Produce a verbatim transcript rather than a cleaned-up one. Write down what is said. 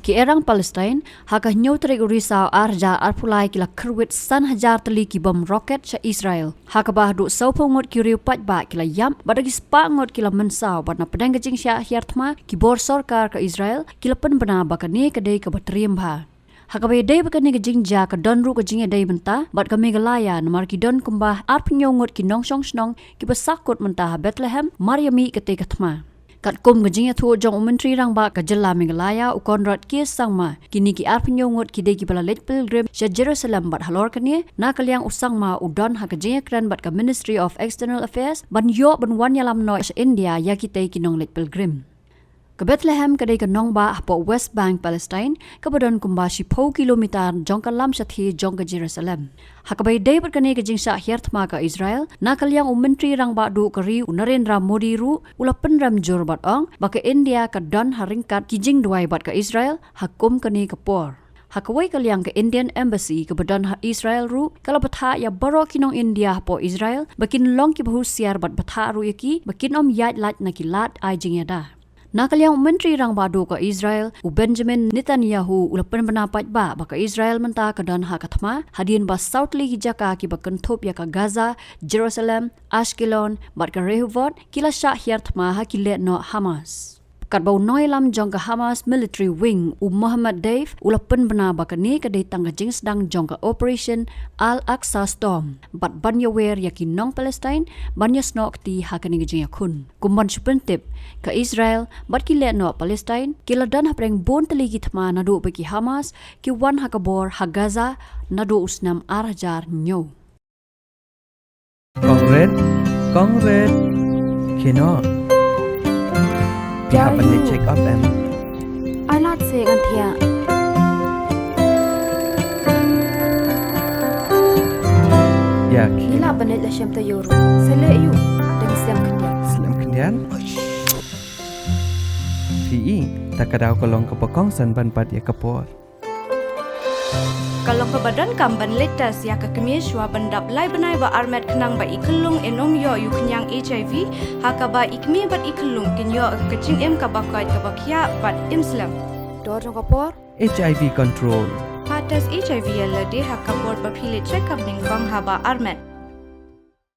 Ki airang Palestine, ha ka hynñiew tarik u Risaw ar hajar arphew lai ki la kyrwit san hajar tylli ki bom rocket sha Israel. Ha kaba haduh sawphew ngut ki riew paidbah ki la ïap, bad da ki spah ngut ki la mynsaw, bad na pdeng ka jingshah hiar thma, ki bor sorkar ka Israel, ki la pynbna ba kane ka dei kaba triem bha. Ha kaba ïadei bad kane ka jingjia ka don ruh ka jingïadei bynta, bad ka Meghalaya namar ki don kumba arphew hynñiew ngut ki nongshong shnong kiba sahkut mynta ha Bethlehem, mar ïa mih katei ka thma. Katkum ka jingïathuh jong u Myntri Rangbah ka jylla Meghalaya u Conrad K Sangma, kine ki arphew hynñiew ngut ki dei kiba la leit pilgrim sha Jerusalem bad halor kane, na ka liang u Sangma u don ha ka jingïakren bad ka Ministry of External Affairs, ban ïoh ban wan ïalam noh sha India ïa kitei ki nongleit pilgrim. Ka Bethlehem ka dei ka nongbah hapoh West Bank Palestine, kaba don kumba shiphew kilometer jong ka lam shathie jong ka Jerusalem. Ha kaba ïadei bad kane ka jingshah hiar thma ka Israel, na ka liang u Myntri Rangbah Duh ka ri u Narendra Modi ruh, u la pynrem jur bad ong, ba ka India ka don ha ryngkat ki jingduwai bad ka Israel, ha kum kane ka por. Ha kawei ka liang ka Indian Embassy kaba don ha Israel ruh, ka la bthah ïa baroh ki nong India hapoh Israel, ba kin long kiba husiar bad bthah ruh ïa ki, ba kin ym ïaid lait na ki lad ai jingïada. Na ka liang u Myntri Rangbah Duh ka Israel, u Benjamin Netanyahu u la pynbna paidbah ba ka Israel mynta ka don ha ka thma, hadien ba saw tylli ki jaka kiba kynthup ïa ka Gaza, Jerusalem, Ashkelon, bad ka Rehovot, ki la shah hiar thma ha ki lehnoh Hamas. Katba u nongïalam jong ka Hamas military wing, u Mohammad Deif, u la pynbna ba kane ka dei tang ka jingsdang jong ka Operation Al-Aqsa Storm, bad ban ïawer ïa ki nong Palestine, ban ïasnoh kti ha kane ka jingïakhun. Kum ban shu pyntip, ka Israel, bad ki lehnoh Palestine, ki la don hapdeng bun tylli ki thma naduh ba ki Hamas, ki wan ha ka bor ha Gaza, naduh u snem ar hajar hynñiew. Kong Red, Kong Red. Khie noh. Phi hap ban leit check up em? Ai lad se ngan thiah. Ïa, khie. Ngi lah ban leit la shem taïew ruh. Sa leh ïa u. Dang slem khyndiat. Slem khyndiat? Phi i, ta ka daw ka long kaba kongsan ban bat ïa ka por. Ka long kaba donkam ban leit test ïa ka kmie shuwa ban dap lai bnai ba armet khnang ba i khyllung in ym ïoh ïa u khñiang H I V, ha kaba i kmie bad i khyllung kin ïoh ka jingim kaba koit kaba khiah bad im slem. Dor jong ka por. H I V control. Pha test H I V ïa lade ha ka por ba phi leit check up nyngkong haba armet.